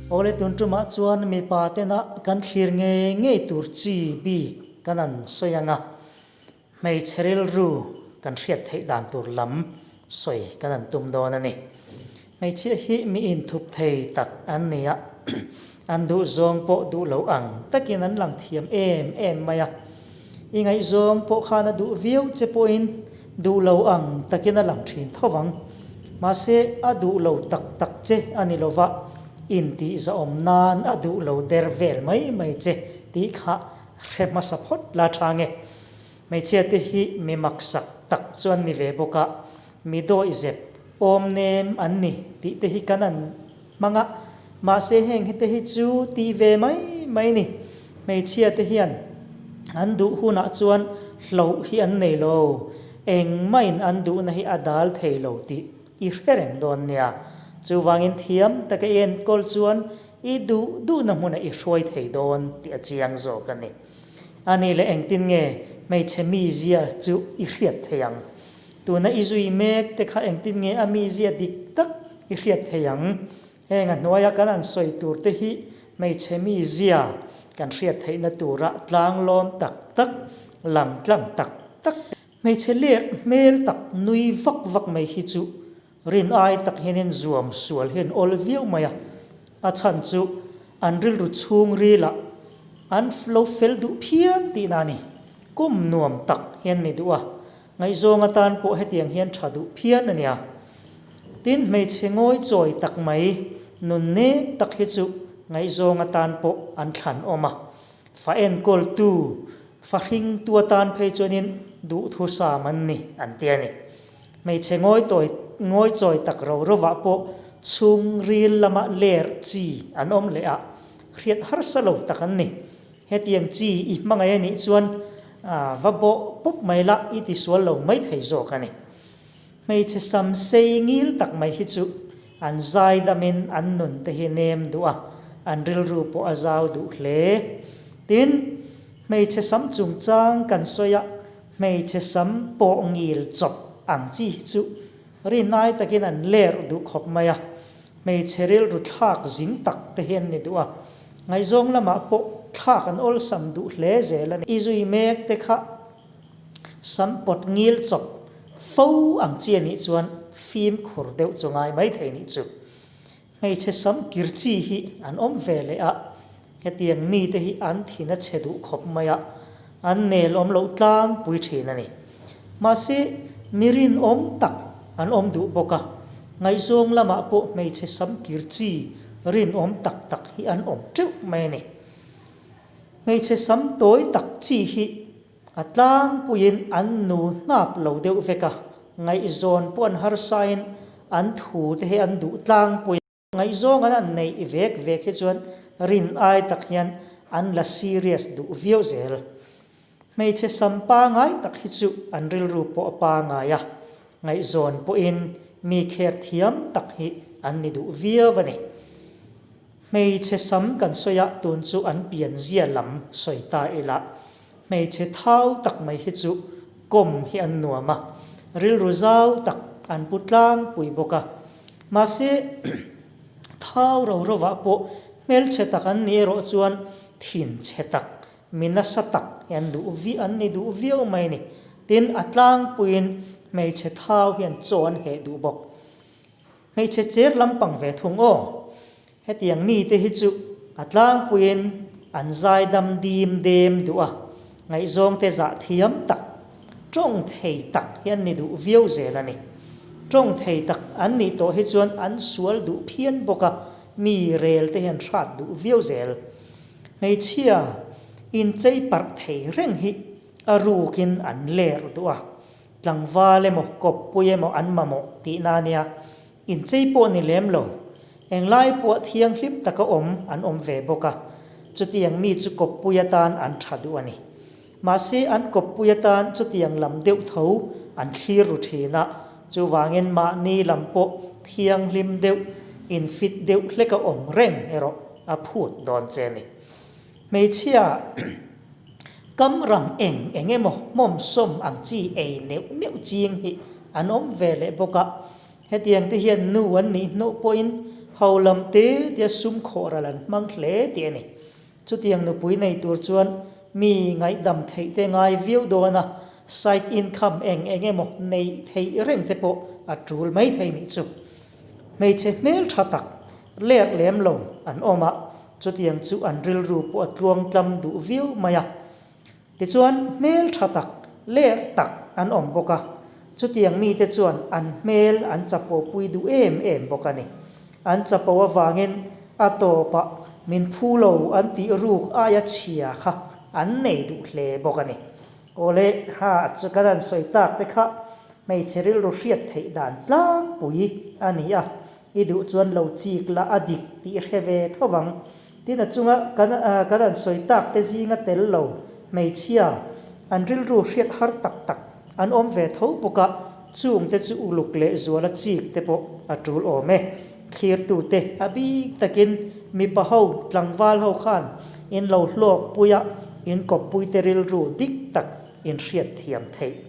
Awle tun tumah chuan mipa tena kan thlir ngei ngei tur chi bik kan an sawi ang a, hmeichhe rilru kan hriat theih dan tur lam sawi kan an tum dawn a ni. Hmeichhia hi mi inthup thei tak an ni a, an duh zawng pawh duh lo ang takin an lang thiam em em mai a. I ngaihzawng pawh khan a duh viau che pawhin duh lo ang takin a lang thin tho vang. Mahse, a duh lo tak tak che a ni lova, intih zahawm nan a duh lo der vel mai mai che tih kha hre hmasa phawt la tha nge. Hmeichhia te hi mi maksak tak chu an ni ve bawk a, mi dawih zep awm nem an ni tih te hi kan an hmang a, mahse heng hi te hi chu tih ve mai mai ni. Hmeichhia te hian an duh hunah chuan hloh hi an nei lo, engmahin an duhna hi a dal thei lo tih i hre reng dawn nia. Chuvangin thiam taka i enkawl chuan i duh duhna hmunah i hruai thei dawn tih a chiang zawk a ni. A nih leh engtin nge hmeichhe mizia chu i hriat thei ang? Tuna i zui mek te kha engtin nge a mizia dik tak i hriat thei ang? Heng a hnuaia kan han sawi tur te hi hmeichhe mizia kan hriat theihna tura tlanglawn tak tak, lang tlang tak tak te. Hmeichhe ler hmel tak nui vak vak mai hi chu rin ai tak hianin zuam sual hian awl viau mai a, a chhan chu an rilru chhung rilah an lo fel duh phian tihna a ni. Kum nuam tak hian ni duh a, Ngaihzawng atan pawh hetiang hian tha duh phian a nia. Tin, hmeichhe ngawi chawi tak mai, nun nem tak hi chu ngaihzawng atan pawh an thlan awm a. Fa enkawltu, fa hringtu atan phei chuanin duhthusam an ni an ti a ni. Hmeichhe ngawi tawi, ngawi chawi tak ro rovah pawh chhungril lama ler chi an awm leh a, hriat harsa lo tak an ni. Hetiang chi i hmangaih a nih chuan va bawh pawp mai la i tisual lo mai thei zawk a ni. Hmeichhe sam sei ngil tak mai hi chu an zaidamin an nun te hi nem duh a, an rilru pawh a zau duh hle. Tin, hmeichhe sam chungchang kan sawi a, hmeichhe sam pawh ngil chawp ang chi hi chu rinai takin an ler duh khawp mai a, Hmeichhe rilru thlak zing tak te hi an ni duh a, ngaihzawng lamah pawh thlak an awlsam duh hle zel a ni. I zui mek te kha sam pawt ngil chawp fo ang chi a nih chuan fimkhur deuh chu ngai mai thei nih chu. Hmeichhe sam kir chi hi an awm ve leh a, hetiang mite hi an thin a chhe duh khawp mai a, an nel awm loh tlangpui thin a ni. Mahse, mi rinawm tak an awm duh bawk a, ngaihzawng lamah pawh hmeichhe sam kir chi rinawm tak tak hi an awm teuh mai a ni. Hmeichhe sam tawi tak chi hi a tlangpuiin an nu hnap lo deuh vek a, ngaihzawn pawh an harsain an thu te hi an duh tlangpui a. Ngaihzawng an an neih vek vek hi chuan rin ai tak hian an la serious duh viau zel. Hmeichhe sam pangai tak hi chu an rilru pawh a pangai a, ngaihzawn pawhin mi kher thiam tak hi an ni duh viau a ni. Hmeichhe sam kan sawi a, tun chu an pianzia lam sawi ta ila, hmeichhe thau tak mai hi chu kawm hi an nuam a, rilru zau tak an pu tlangpui bawk a. Mahse, thau ro rovah pawh hmelchhe tak an nih erawh chuan thinchhe tak, mi nasa tak hi an duh vi an ni duh viau mai a ni. Tin, a tlangpuiin hmeichhe thau hian chaw an heh duh bawk. Hmeichhe cher lampang ve thung aw. Hetiang mite hi chu a tlangpuiin an zaidam dim dem duh a, ngaihzawngte zah thiam tak, tawng thei tak hi an ni duh viau zel a ni. Tawng thei tak an nih tawh hi chuan an sual duh phian bawk a, mi rel te hian hrat duh viau zel. Hmeichhia inchei parh thei reng hi a rukin an ler duh a, tlangval emaw kawppui emaw an mamawh tihna a nia. Inchei pawh ni lem lo, englai pawh thianghlim taka awm an awm ve bawk a, chutiang mi chu kawppui atan an tha duh a ni. Mahse an kawppui atan chutiang lam deuh tho an thlir ru thin a, chuvangin mahni lam pawh thianghlim deuh, infit deuh hleka awm reng erawh a phut dawn che a ni. Hmeichhia kam rang eng eng emaw hmawmsawm ang chi ei neuh neuh ching hi an awm ve leh bawk a, Hetiang te hian nu an nih hnawh pawhin Ho lam te tia sum khawh ral an hmang hle tih a ni. Chutiang nupui nei tur chuan mi ngaihdam theih te ngai viau dawn a, side income eng eng emaw neih theih reng te pawh a tul mai thei nih chu. Hmeichhe hmeltha tak lek lem lo an awm a, chutiang chu an rilru pawh a tluangtlam duh viau mai a. Tichuan hmeltha tak lek tak an awm bawk a, chutiang mite chuan an hmel an chapo pui duh em em bawk a ni. An chapo avangin a tawpah min phu lo an tih ruk aia chhia kha an nei duh hle bawk a ni. Awle, ha chu kan han sawi tak te kha hmeichhe rilru hriat theih dan tlangpui a ni a, i duh chuan lo chik la a dik tih hre ve tho vang. Tin a chunga kan kan han sawi tak te zinga tel lo hmeichhia an rilru hriat har tak tak an awm ve tho bawk a, chung te chu uluk leh zuala chik te pawh a tul awm e. Thlirtute a bik takin mipa ho tlangval ho khan in lo hlawk pui a, in kawppui te rilru dik tak in hriat thiam theih.